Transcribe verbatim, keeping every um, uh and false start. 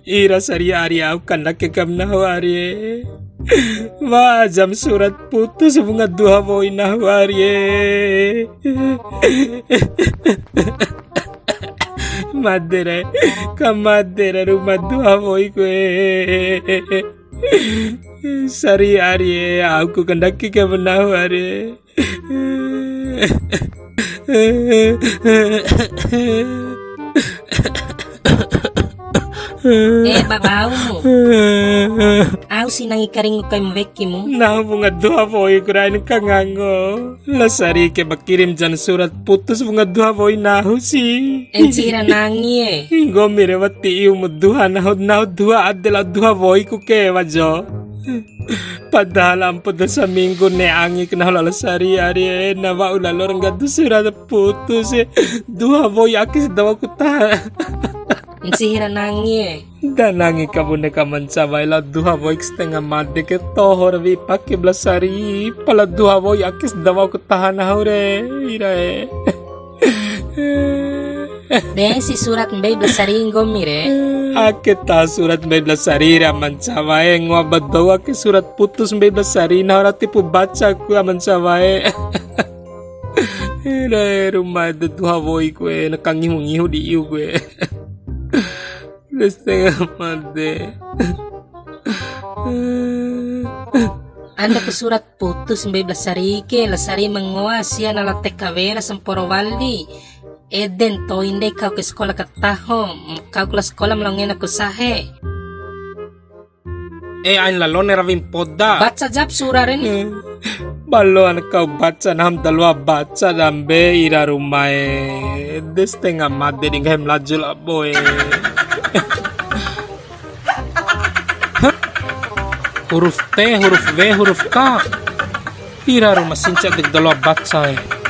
Ira sari ari, au kandake kaim nahu ari e. Wajam surat putus wunga duha woi nahu ari e. Made re, ka made re Ruma duha woiku e. Sari ari e, au ku kandake kaim nahu ari e. Eh, babaumu. Au si nangi karingu kaim wekimu. Nahu wunga duha woiku ra aina kangango. La Sari ke ba kirim jan surat putus wunga duha woi nahu si. Ncira nangi e. Nggomi re wati iumu duha nahu, nahu duha ade lao duha woiku ke wajo. Padahal ampo da saminggu ne'e angi ku nahu lalo Sari ari e, na wa'u lalo ra nggadu surat putus e. Duha woi ake si da wa'u ku tahan. Ncira nangi e. Da nangi kabune ka manca wai, lao duha woi ke setengah made ke, toho ra wi'i pake ba la Sari, pala duha woi ake si da wa'u ku tahan nahu re, ira e. De si surat mbei ba la Sari nggomi re. Ake ta surat mbei ba la Sari re manca wai, ngoa ba dou ake surat putus mbei ba la Sari, nahu ra tipu baca ku manca wai. Ira e, Ruma e, de duha woiku e, na kangihu-ngihu di iuku e. Setengah made. Anda ku surat putus mbei ba la Sari ke, la Sari ma ngoa sia na lao T K W ra samporo wali. Ede nto'i ndei kau ke sekolah kataho, kau ku lao sekolah ma lao ngena ku sahe. E, ain lalo ne rawi mpoda. Baca jap sura re ni. Baloan kau baca, nahu ma da loa baca dambe, ira Ruma e. De setengah made di nggahi Melaju labo e. Huruf T, huruf W, huruf K. Ira Ruma, sinca de da loa baca e.